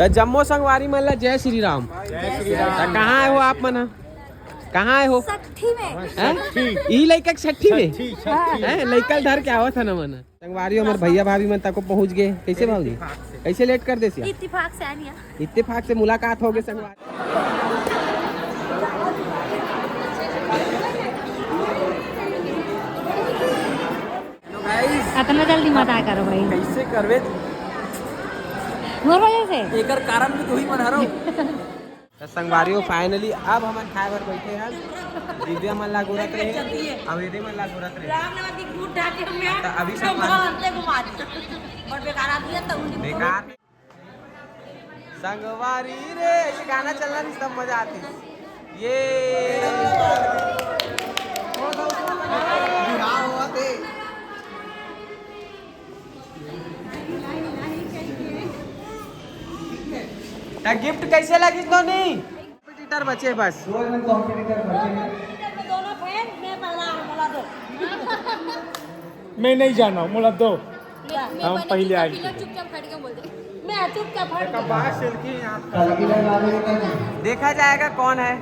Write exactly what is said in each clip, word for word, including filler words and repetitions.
त जम्मो संगवारी मन ला जय श्री राम। त कहाँ आए हो आप मन ह? कहाँ आए हो? छठी में। हैं? ई लइका के छठी में? हैं? लइका ल धर के आवत हे ना मन। संगवारी, हमर भैया भाभी मन तको पहुँच गए। कैसे भाभी? कैसे लेट कर देस या? इत्तेफाक से आनिया। इत्तेफाक से मुलाकात हो गए संगवारी। Hello guys, अतना जल्दी मत आया करो भाई। कैसे करबे? मोर वजह से। एकर कारण भी तू ही मन हरो। त संगवारी हो, finally अब हमन खाए बर बैठे हन। दिव्या मन ला गोरत रहे, अवेदे मन ला गोरत रहे। त अभी संगवारी बेकार। संगवारी रे, ये गाना चलना नहीं, तब मजा आती। ये त गिफ्ट कैसे लगिस नोनी? कॉम्पिटिटर बचे बस। दोनों फैन, मैं पहला हूँ, बोला दो। मैं नहीं जाना, मोला दो। हम पहले आ गए। चुपचाप हट के बोल दे। मैं चुपचाप हट के। देखा जाएगा कौन है।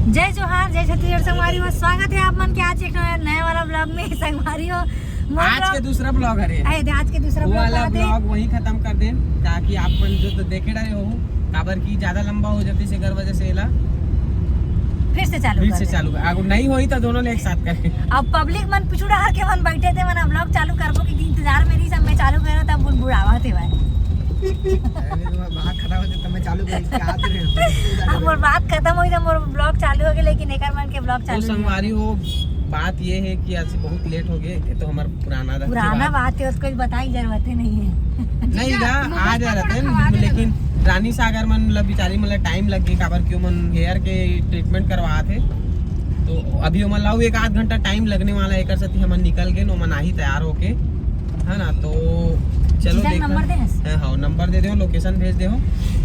जय जोहार, जय छत्तीसगढ़ संगवारी हो, स्वागत है आप मन के आज एक नया वाला ब्लॉग में। संगवारी हो, मोर आज के ब्लॉग दूसरा ब्लॉग हरे। अरे, आज के दूसरा वो ब्लॉग वाला का दे। ब्लॉग वहीं खत्म कर देन, ताकि आप मन जो तो देखे डरे हो, काबर की ज्यादा लंबा हो जाते से घर वजह से एला फिर से चालू फिर कर से दे। चालू कर। अगर नहीं होई तो दोनों ने एक साथ करें। अब पब्लिक मन पिछू डहर के मन बैठे थे, मन ब्लॉग चालू करबो की इंतजार में रही, सब मैं चालू करो तब बुनबुड़ावा थे भाई। अरे, तुम्हारा बात खत्म हो जाए तो मैं चालू करूँ, क्या आते रहे हो? अब मोर बात खत्म हो गई तो मोर ब्लॉग चालू हो गया, लेकिन एकर मन के ब्लॉग तो चालू नहीं संगवारी हो। हो, बात ये है कि आज बहुत लेट हो गए, ये तो हमारा पुराना आदत के पुराना बात। बात है, उसको बताई जरूरत ही नहीं है। नहीं गा, आ जा रहते हैं, लेकिन रानी सागर मन ला बिचारी मन ला टाइम लग गई, काबर क्यों मन हेयर के ट्रीटमेंट करवा थे, तो अभी ओमन ला एक आध घंटा टाइम लगने वाला है। एकर सेती हमन निकल गए, ओमन आही तैयार होके, है ना? तो चलो जीजा देख नंबर दे हस? हाँ, हाँ, नंबर दे दो, लोकेशन भेज दे हो,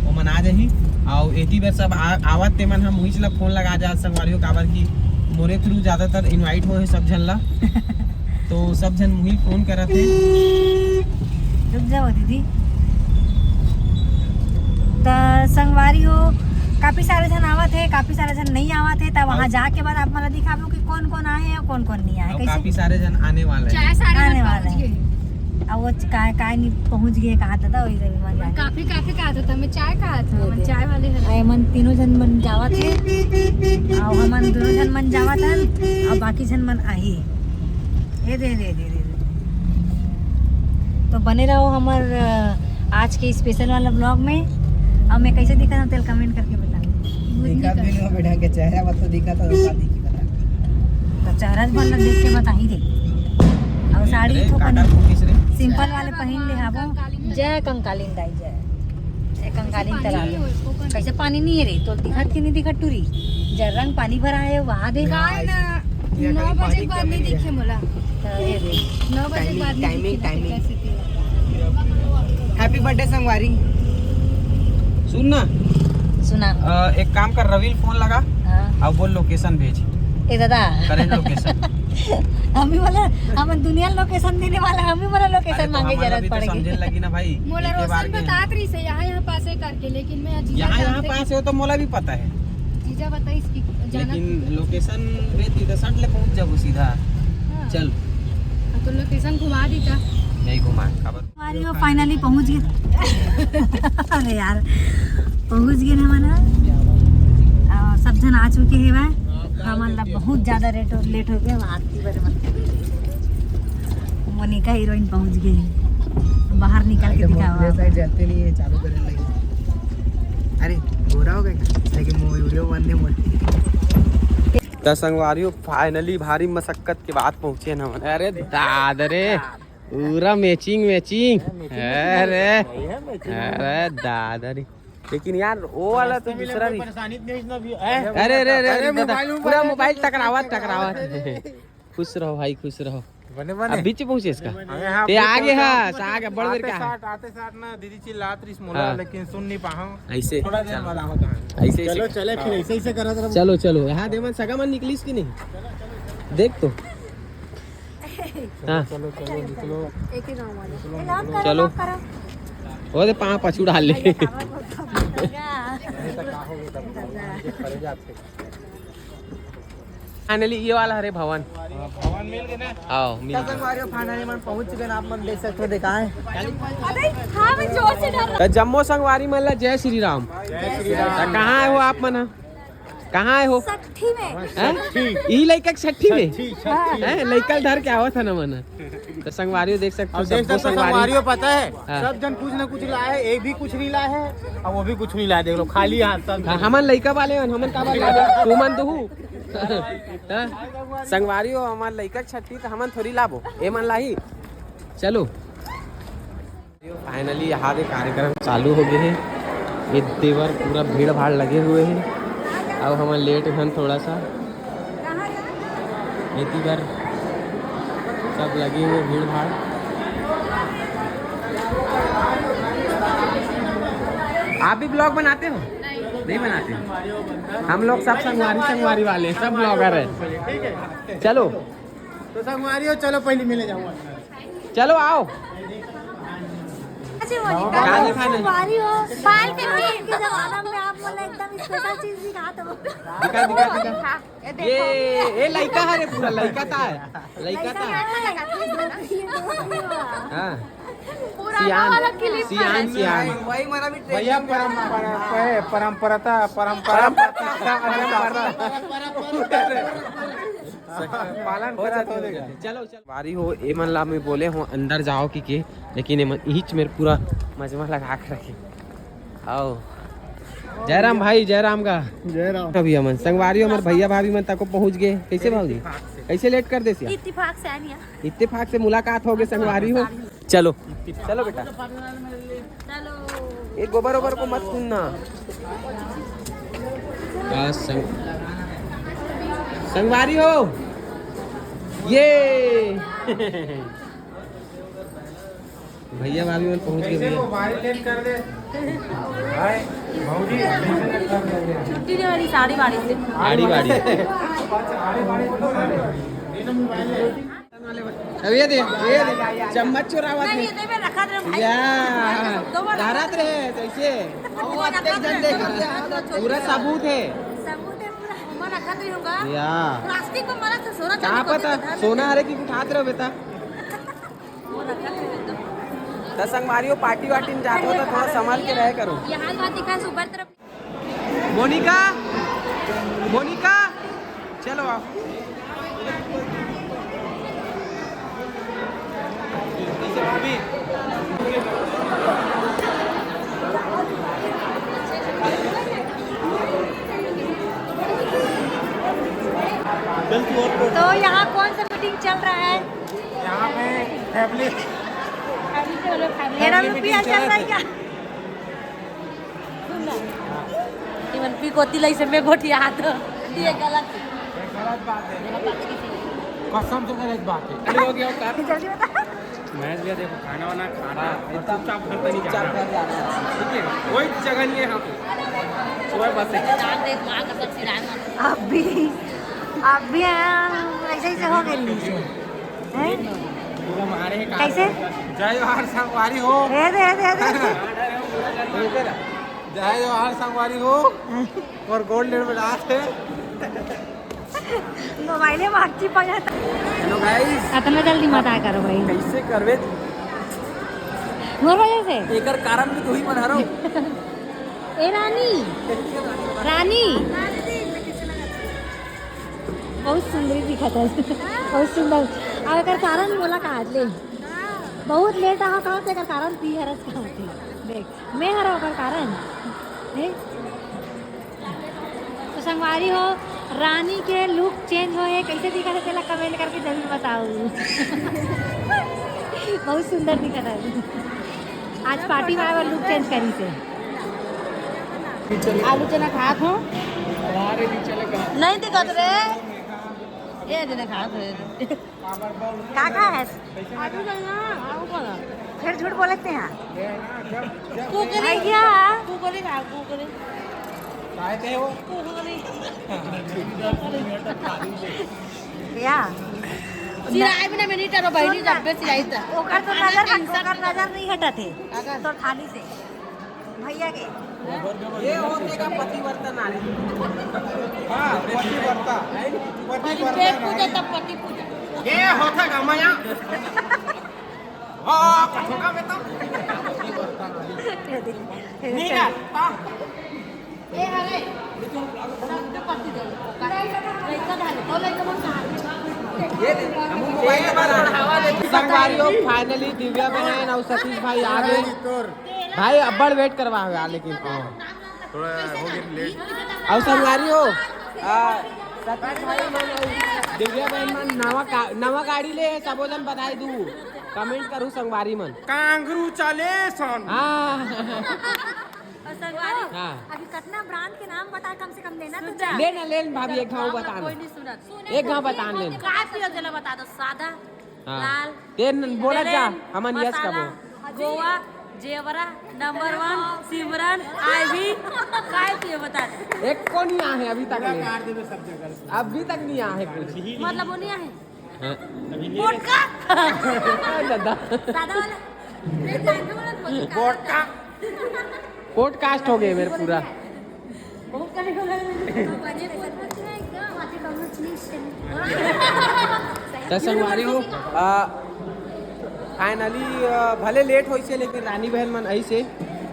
ओमन आ जाही। और एती बार सब आ, आवत ते मन हम उहीच ला फोन लगा जा संगवारी हो, काबर की मोरे थ्रू ज्यादातर इनवाइट हो है सब झन ला। तो सब झन मुही फोन करत हे। रुक जाओ दीदी। त संगवारी हो, काफी सारे झन आवत हे, काफी सारे झन नहीं आवत हे। त वहाँ जाके बाद आप मन ला दिखाबो कि कौन कौन आए हे और कौन कौन नहीं आए। और कैसे काफी सारे झन आने वाला है। चाहे सारे आने झन वाला पहुँच है। गए। अब वो काय, काय नहीं पहुँच गए, कहा दादा, वही रवि मन जाने। काफी, काफी कहा था, मैं चाय कहा था, ये मैं दे। चाय वाले हैं। अरे मन तीनों झन मन जावत हे, और हमन दोनों झन मन जावत हन, और बाकी झन मन आही। ये दे, दे, दे, दे, दे। तो बने रहो हमर, अ, आज के स्पेशल वाला ब्लॉग में। अब मैं कैसे दिखत हूँ, तेल कमेंट करके बताओ। दिखा भी नहीं बैठा के चेहरा, बस तो दिखा तो शादी की बता। तो चेहरा भर ला देख के बताही रे। और साड़ी अरे, थोकन काटा कुकीज रे। सिंपल वाले पहन ले हाबो। जय कंकालीन दाई जय। ए, कंकालीन पानी तलाब। नहीं है, वो कौन कैसे पानी नहीं है रे? तो दिखत कि नहीं दिखत टूरी? जब रंग पानी भरा है, वहाँ दे। काय ना, ये नौ कहीं बजे पानी के बाद कमी नहीं है। दिखे मोला। तो ये दे। नौ बजे के बाद नहीं टाइमिंग, दिखे, टाइमिंग। कैसे दिखे? Happy birthday संगवारी। सुन ना। सुना। अ, एक काम कर, रवि फोन लगा। हाँ। अब बोल लोकेशन भेज। ए दादा। Current location. हम ही वाला, हम दुनिया लोकेशन देने वाला, हम ही वाला लोकेशन अरे तो मांगे हमन ला जरूरत भी तो पड़ गई। समझे लगी ना भाई, मोला एक ही बार रोशन के। बतात रही से यहाँ, यहाँ पास है करके, लेकिन मैं जीजा यहाँ, यहाँ जानते पास हो तो मोला भी पता है। जीजा बताइस कि जाना लेकिन किधर। लोकेशन भेज दी तो सट ले पहुँच जाबो सीधा। हाँ। चल। हाँ, तो लोकेशन घुमा दी था। नहीं घुमा, खबर। हमारी वो finally पहुँच गए। अरे यार, पहुँच गए ना मना। और सब जन आ चुके हैं भाई। हमन ला बहुत ज्यादा लेट हो, लेट हो गया। आती बार मत। मोनिका हीरोइन पहुंच गई, बाहर निकल के दिखाओ आप। साइड जलते नहीं है, चालू करने लगी। अरे गोरा हो गया क्या? लेकिन वो वीडियो बंद है मोर। त संगवारी हो, finally भारी मशक्कत के बाद पहुंचे ना हमन। अरे दाद रे, पूरा मैचिंग मैचिंग। अरे अरे दाद रे, लेकिन यार वो वाला तो दूसरा रही। परेशानी नहीं, इतना भी अरे अरे अरे अरे, पूरा मोबाइल टकरावत टकरावत। खुश रहो भाई, खुश रहो। बने बने। अब बीच पहुंचे इसका। ते आगे हा, आगे बढ़ बढ़ के आते साथ, आते साथ ना दीदी चिल्लात रही मोला, हाँ। लेकिन सुन नहीं पाहा। ऐसे थोड़ा देर बाद आवत है। ऐसे चलो चले फिर, ऐसे ऐसे करत रहो। चलो चलो, यहाँ देवन सगा मन निकलिस कि नहीं? देख तो। हाँ। चलो, चलो, निकलो। एक ही गाँव वाले। ए, lock करो, चलो। Lock करो। वो दे पाँव पछू डाल ले। अरे, काबर बोलता है? Finally, ये वाला हरे भवन। भवन मिल गए ना? आओ, मिल गए। संगवारी हो, finally मन पहुंच चुके हैं, आप मन देख सकते हो, देखा है। अबे, हाँ, मैं जोर से डर रहा। त जम्मो संगवारी मन ला जय श्री राम। जय श्री राम। त कहाँ आए हो आप मन? कहाँ आए हो? छठी में। हैं? ई लइका के छठी में? छठी, छठी। हैं? लइका ल धर के आवत है ना मन। त संगवारी हो, देख सकते हो, अब देख सबको सकते हो, संगवारी। संगवारी हो, पता है, हाँ। सब जन कुछ ना कुछ लाए है, ये भी कुछ नहीं लाए है और वो भी कुछ नहीं लाए, देख लो, खाली हाथ सब। हाँ, हमन लइका वाले हन, हमन का बार लाबो? तुमन दुहू। हाँ? संगवारी हो, हमर लइका के छठी त हमन थोड़ी लाबो, ए मन लाही। चलो। Finally यहाँ पे कार्यक्रम चालू हो गए है। ये देवर पूरा भीड़ भाड़ लगे हुए है। अब हम late हन थोड़ा सा, इसी बर सब लगे हुए भीड़ भाड़। आप भी vlog बनाते हो? नहीं बनाते। हम लोग सब संगवारी संगवारी वाले, सब vlogger है। चलो। तो संगवारी हो, चलो पहले मिले जाऊंगा। चलो आओ। अच्छा, मोनिका, खाने खाने। संगवारी हो। बाल के पीछे के जमाना में आप बोले एकदम special चीज दिखा दो। दिखा, दिखा, दिखा। हाँ, ये ये, देखो। ये लइका है रे, पूरा लइका ता है। लइका ता है। हाँ। पुराना सियान, वाला clip सियान, वाला। सियान। भैया, परंपरा, परंपरा, परंपरा, परंपरा। पालन हो करा जाता तो है, देखा। चलो, चलो। बारी हो, ए मन ला मैं बोले हो अंदर जाओ कि के, लेकिन ए मन इहिच मेर पूरा मजमा लगा के रखे। आओ। जयराम भाई, जयराम का। जयराम। अभी हमन संगवारी, हमर भैया भाभी मन तको पहुंच गए। कैसे भाभी? कैसे late कर देसिया? इत्तेफाक से आनिया। इत्तेफाक से मुलाकात हो गए संगवारी हो। चलो, चलो बेटा। चलो। ये गोबर ओबर को मत सुनना। का संग-, संगवारी हो। ये। भैया भाभी मन पहुंच गए भैया। छुट्टी नहीं वाली साड़ी वाड़ी से। आड़ी बाड़ी। अब ये दे, ये दे, चम्मच चुरावत नहीं, है। ये दे, मैं रखा दे भाई। या, दो बार रखा धारत रहे जैसे। वो अत्ते जन देख, पूरा सबूत है। सबूत है पूरा। मैं रखा दे होगा। या। प्लास्टिक में मरा तो सोना का चांदी को पता, दे दे, सोना हरे की उठात रहो बेटा। वो रखा दे तो। त संगवारी हो, पार्टी वार्टी में जात हो तो थोड़ा संभाल के रहे करो। यहाँ बात दिखा, ऊपर तरफ। मोनिका, मोनिका, चलो आओ। तो यहाँ कौन सा मीटिंग चल रहा है? यहाँ पे फैमिली। फैमिली चल रहा है, फैमिली। एन आर पी चल रहा है क्या? सुन ना। इवन पी कोती लाई से मैं गोठिया हाथ। ये गलत। ये गलत बात है। गलत बात है किसी की। कसम से गलत बात है। खाली हो गया हो कर। जल्दी बता। मैं भी देखो, खाना वाना खाना है, चुपचाप घर पे नहीं जाना। ठीक है, कोई जगह नहीं है यहाँ पे। सुबह बस है। रात देख, माँ कसम से रात। अभी, अभी ऐसे ही से हो गए नीचे। हैं? पूरा मारे हैं, कैसे? जय जोहार संगवारी हो। हे दे, हे दे, हे दे, हे दे। जय जोहार संगवारी हो। और गोल्ड लेवल में डांस है। मोबाइले मागची पण आता। हेलो गाइस। अतना जल्दी मत आया करो भाई। कैसे करबे? मोर वजह से? एकर कारण भी तू ही मन हरो। ए रानी। रानी। बहुत सुंदरी दिखत है। बहुत सुंदर। अब एकर कारण बोला कहा ले। बहुत लेट आहा कहा, तेकर कारण पी हरस कहा थे। देख, मैं हरा ओकर कारण। देख। तो संगवारी हो, रानी के लुक चेंज होए हे, कैसे दिखत हे तेला कमेंट करके जरूर बताओ। बहुत सुंदर दिखत हे। आज पार्टी में आए बर लुक चेंज करिस हे। आलू चना खात हो? नहीं दिखत रे। ये दे खात हो, ये दे। का खाए हस? आलू चना, आलू चना। फिर झूठ बोलते हैं। कुकरी। भैया। कुकरी खा, कुकरी। काय ते हो? कुकरी। या। सिराय बिना में नहीं टरो बहिनी, जब से आई त। ओकर तो नजर हट, ओकर नजर नहीं हटत हे। अगर तो थाली से भैया के। ये होथे का पतिव्रता नारी। हाँ, पतिव्रता। पति पतिव्रता पूजा नारी। तब पति पूजा। ये होथे का मया। हाँ, कथों का में तो। नहीं ना, हाँ। ए, अरे, शब्द पति दे। लइका डाले, तो लइका मन कहाँ? संगवारी हो, finally दिव्या बहन अउ सतीश भाई आ गए। भाई, अब्बड़ wait करवा हुआ, लेकिन, हाँ। थोड़ा हो गया late। अउ संगवारी हो, आ, सतीश भाई मन अउ दिव्या बहन मन नवा का-, नवा गाड़ी ले हे, सबो जन बधाई दू। Comment करू संगवारी मन। कांगरू चले सन। हाँ। अउ संगवारी, हाँ। अभी कतना brand के नाम बता, कम से कम लेना तो जा। ले ना, ले ना भाभी, एक घाव बता ना। कोई नहीं सुनत। एक घाव बता ना, ले ना। काय पियो, जेला बता दो, सादा, हाँ। लाल, ते न-, बोला जा, Belen, हमन yes मसाला, कबो। गोवा, जेवरा, नंबर वन, सिमरन, आईवी, काय पियो बता दे। एको नहीं आहे अभी तक ले। अभी तक नहीं आहे कुछ। मतलब वो नहीं आहे? हाँ। वोडका। दादा। सादा वाला। वोडका। Podcast हो गए मेरे पूरा। बहुत कहीं बोला है। त संगवारी हो, आ, finally, आ, भले late होइसे, लेकिन रानी बहन मन अइसे,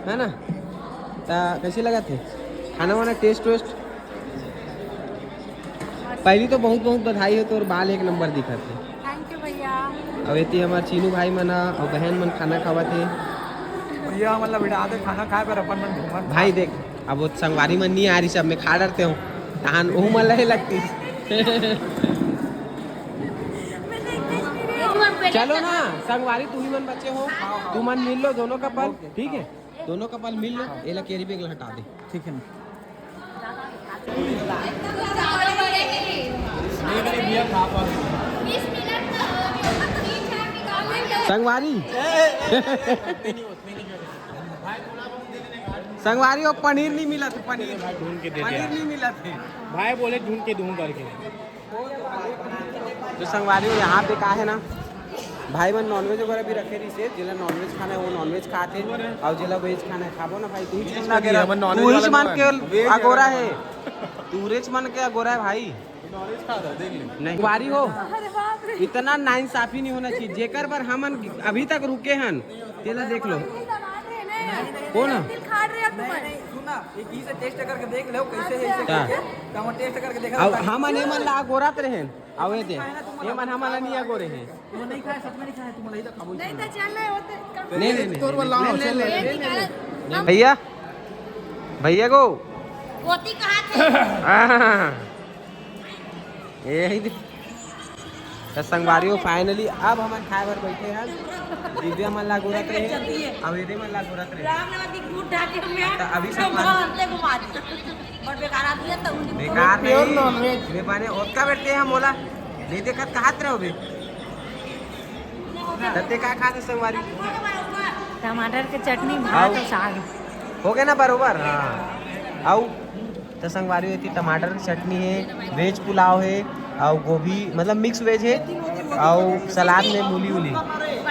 है ना? त कैसे लगत हे खाना वाना, taste waste? पहली तो बहुत बहुत बधाई हो, तोर बाल एक नंबर दिखत हे। Thank you भैया। अब एती हमार चीनू भाई मन ह, अउ बहन मन खाना खावत हे। भैया, मतलब, बिठा दे खाना खाए पर अपन मन घूमत। भाई देख, अब वो संगवारी मन नहीं आ रही, सब में खा डरते हो, तहान ओहू मन लहे लगती। चलो ना, संगवारी तू ही मन बचे हो, तू मन मिल लो दोनों couple, ठीक है? दोनों couple मिल लो, एला carry bag ला हटा दे। ठीक है ना? संगवारी। संगवारी, वो पनीर नहीं मिलत, पनीर। ढूंढ के दे दे। पनीर नहीं मिलत हे। भाई बोले ढूंढ के दूं करके। तो संगवारी हो, यहाँ पे का है ना, भाई मन non-veg वगैरह भी रखे रहिसे, जेला non-veg खाना है वो non-veg खात हे, अउ जेला veg खाना है खाबो ना भाई, तू ही veg चुन ना, का तेरा, हमन non-veg तू ही वाला मन के veg अगोरा है। तू rich मन के अगोरा है भाई। Non-veg खाता है, देख ले। नहीं। संगवारी हो, अरे बाप रे। इतना नाइंसाफी नहीं होना चाहिए। जेकर बर हमन अभी तक रुके हन, तेला देख लो। कौन है? दिल खाड़ रहे अब तुम। नहीं, नहीं, सुन ना, एक ही से taste करके देख लो, कैसे है, इसे अच्छा। करके। तो हम taste करके देखा अब था। हमन एमन ला अगोरत रहेन, अउ ए दे, एमन हमन ला नहीं अगोरे हैं। वो नहीं खाया, सच में नहीं खाया, तुम नहीं तो खाबो ही नहीं तो खाना। चल रहे होते। नहीं, नहीं, नहीं, तोर वाला नहीं, नहीं, चल नहीं, रहे। नहीं, नहीं, नहीं। भैया, भैया को। गोती कहाँ थे? हाँ। यही दे। त संगवारी हो, finally अब हमन खाए बर बैठे हन। दिव्या मन ला गोरत रहे, अउ एदे मन ला गोरत रहे। रामनगर की गुड़ ढाके में त अभी सब भगवान ते घुमा दी। बड़ बेकार आदमी है तो उन्हीं बेकार pure नहीं। Non-veg। मैं बने ओतका बैठते हैं मोला। नहीं देखत कहात रहो बे। तते का खाते संगवारी? टमाटर के चटनी, भात अउ साग। हो गया ना बरोबर? हाँ। अउ त संगवारी, एती टमाटर के चटनी हे, veg पुलाव हे, अउ गोभी, मतलब mix veg हे, अउ सलाद में मूली उली,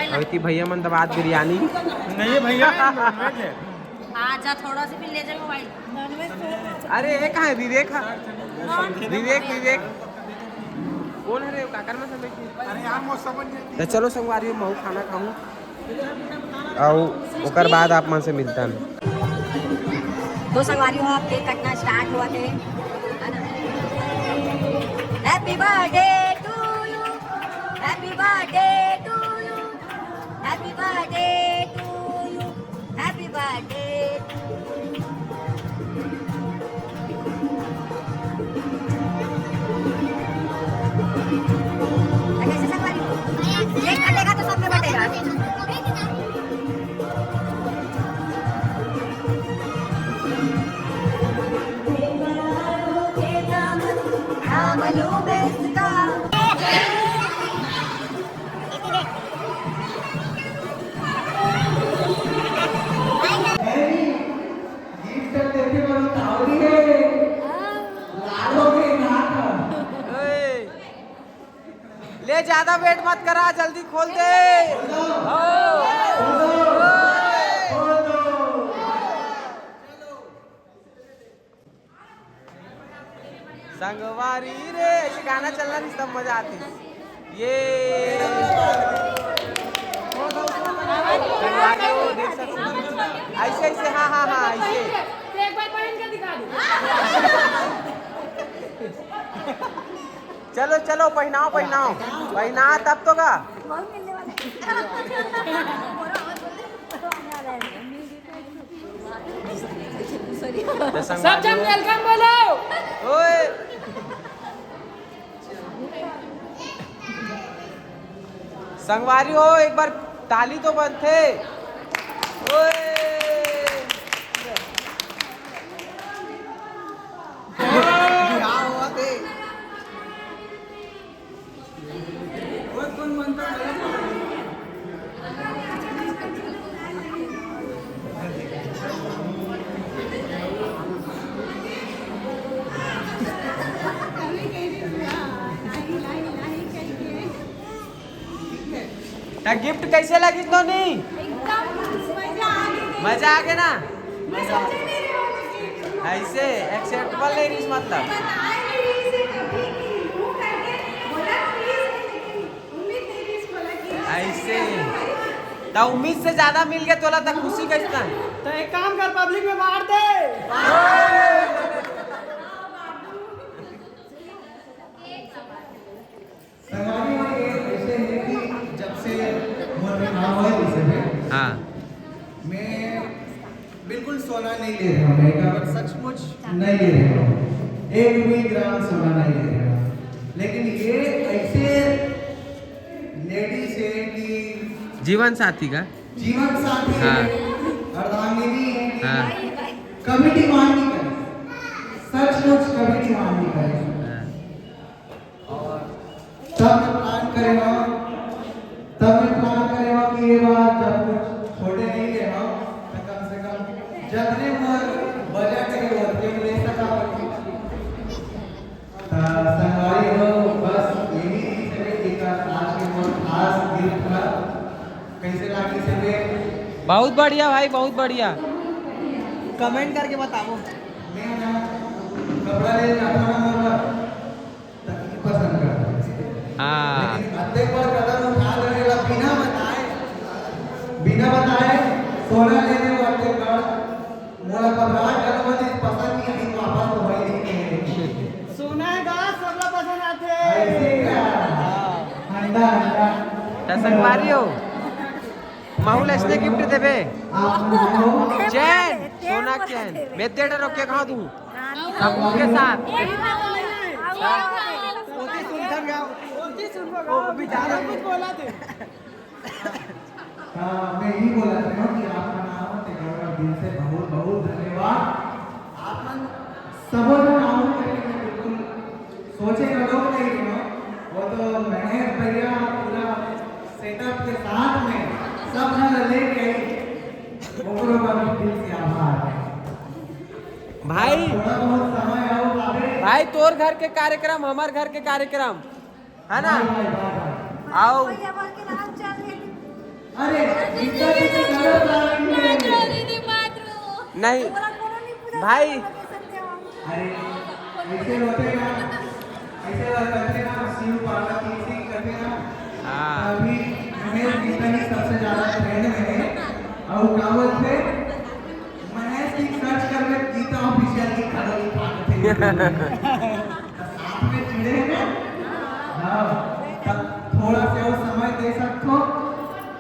अउ एती भैया मन दबात बिरयानी। नहीं भैया, non-veg है। हाँ, जा थोड़ा सा भी ले जाओ भाई। अरे, ये कहाँ है विवेक? हाँ। विवेक, विवेक। कौन है रे? काकर में से बैठी? अरे यार, मौसम बन जाती है। तो चलो संगवारी, महू खाना खाऊं। अउ ओकर बाद आप मन से मिलतन। तो संगवारी हो, अब cake कटना start हुआ थे, है ना? Happy birthday to you, happy birthday to you, happy birthday to you, happy birthday to you। कैसे संगवारी हो? Cake कटेगा तो सब में बटेगा। ज्यादा वेट मत करा, जल्दी खोल दे। संगवारी रे, ऐसे गाना चलना नहीं, तब मजा आती। ये संगवारी हो, देख सकते हो। ऐसे, ऐसे, हाँ, हाँ, हाँ, ऐसे। तो एक बार पहन के दिखा दो। चलो, चलो, पहनाओ, पहनाओ, पहना तब तो का। तो सब जन वेलकम बोलो। ओए। संगवारी हो, एक बार ताली तो बनथे। ओए। त गिफ्ट कैसे लगिस नोनी? मजा आ गया ना? ऐसे एक्सेप्टेबल नहीं रहीस मतलब। ऐसे। त उम्मीद से ज्यादा मिल गया तोला, त खुशी कैसे? तो एक काम कर, पब्लिक में बांट दे। संगवारी हो, ये ऐसे है कि जब से मोर बिहाव होय, इसे में हाँ। मैं बिल्कुल सोना नहीं ले रहा हूँ, मैं का सचमुच नहीं ले रहा हूँ, एक भी ग्राम सोना नहीं ले रहा हूँ। लेकिन ये ऐसे लेडीज है कि जीवन साथी का? जीवन साथी है, हाँ। अर्धांगिनी है कि हाँ। कभी डिमांड नहीं करे, सचमुच कभी डिमांड नहीं करे। हाँ। और तब मैं प्लान करे हूँ, तब मैं प्लान करे हूँ कि ये बार जब कुछ छोटे नहीं ले हूँ, तो कम से कम जतने मोर बजट है, ओतने में ले सका। तो संगवारी हो, बस यही चीज है कि आज के मोर खास गिफ्ट था। कैसे लागी से बे? बहुत बढ़िया भाई, बहुत बढ़िया। कमेंट करके बताओ। मैं ना कपड़ा ले जाता ना मोर बर, तक पसंद करता। हाँ। लेकिन अद्दे पर कदम उठा देने ला बिना बताए, बिना बताए सोना लेने वाले का मोला घबराहट करने वाली पसंद नहीं आई, वापस तो वही नहीं है। सोना है गा, सबला पसंद आथे। ऐसे क्या? अंडा, अंडा। त संगवारी हो, महू ल अइसने गिफ्ट देबे। आप चैन, सोना चैन। मैं दे डरो के कहा दूँ। सबके साथ। ओती सुनथन गा, ओती सुनबो गा, अभी ज्यादा कुछ बोला थे। हाँ, मैं यही बोला था कि आप मन आओ, तेकर बर दिल से बहुत, बहुत धन्यवाद। आप मन सबो जन आओ करके मैं बिल्कुल सोचे घलो नहीं रहे हो। वो तो महेश भैया पूरा सेटअप के साथ में सब जन लेके आई, ओकरो बर भी दिल से आभार। भाई, थोड़ा बहुत समय आओ, आवे। भाई, तोर घर के कार्यक्रम, हमार घर के कार्यक्रम, है ना? भाई, भाई, भाई, भाई। आओ। भैया, भर के लाल चाय। अरे, गीता जी तो गलत आ रही है। नहीं। भाई। अरे, ऐसे होते ना, ऐसे करते ना, शिव पार्वती ऐसे ही करते ना। हाँ। अभी महेश गीता ही सबसे ज्यादा ट्रेंड में है। और क्या बोलते? महेश की सर्च कर ले, गीता ऑफिशियल की खबर उठा के थे। साथ में जुड़े हैं ना? हाँ, तब थोड़ा सा और समय दे सकते हो।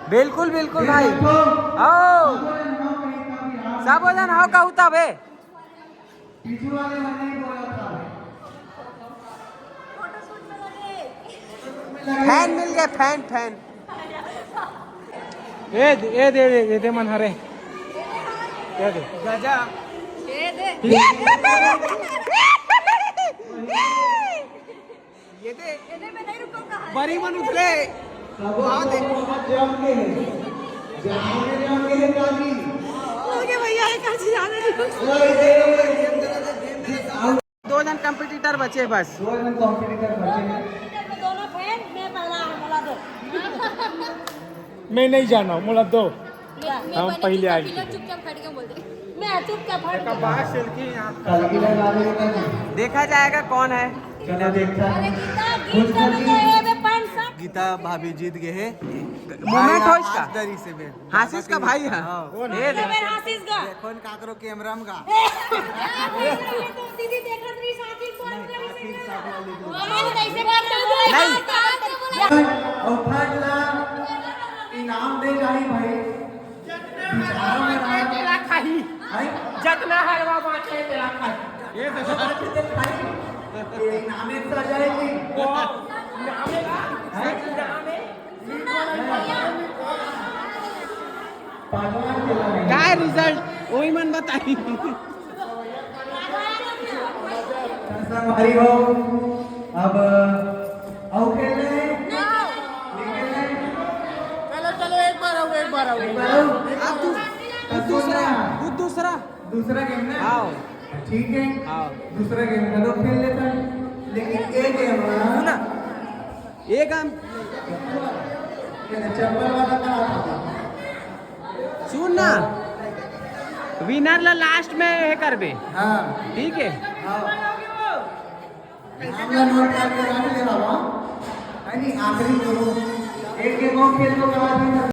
बिल्कुल, बिल्कुल दे भाई। सकते हो। आओ। सबो जन हाँ कहीं का भी हाथ सबो जन हाँ कहू तबे। पीछू वाले मन नहीं बोला था। फैन मिल गए, फैन, फैन। ए दे, ए दे, दे, दे, दे मन हरे। ए दे। गजा। ए दे। ये दे। ये दे, मैं नहीं रुकूंगा। बड़ी मन उठले। बात है। जाम के है। जाम के, जाम के है, जाम के। ओके भैया, एक आज जाने दो। अरे, दे, दे, दे। दो जन कंपटीटर बचे बस। दो जन कंपटीटर बचे। दोनों फैन, मैं पहला, हमारा मैं नहीं जाना हूँ, मोला दो। हम पहले आए। चुपचाप हट के बोल दे। मैं चुपचाप हट देखा जाएगा कौन है। अरे गीता, गीता में तो है बे पाँच सौ। गीता भाभी जीत गए है। मोमेंट हो इसका। दरी से बे। हासिस का भाई है। ये बे हासिस का। कौन काकरो कैमरा में का। ये तो दीदी देखत रही साथी कौन करी से। कौन कैसे बात कर बोले? नहीं। और फाटला इनाम दे जाही भाई। तेला खाही। भाई जतना हलवा बांचे तेला खाही। बात ते खाई। ये इनाम एक तो आ जाएगी। नामे का हैं? नामे पांचवा तेला नहीं। काय रिजल्ट वही मन बताई। संगवारी हो, अब अउ खेलना है? नहीं खेलना है? चलो चलो एक बार आओ एक बार आओ। एक बार अउ? अब तू तू दूसरा तू दूसरा दूसरा गेम ना? आओ। ठीक है। आओ। दूसरा गेम का तो खेल लेता है, लेकिन एक गेम ना। ये काम ये चप्पल वाला कहाँ था? सुन ना, विनर ला लास्ट में ये करबे। हाँ। ठीक है। हाँ। नाम ला नोट करके रख ले बाबा। है नहीं, आखिरी गेम। एक गेम और खेल लो, बाद में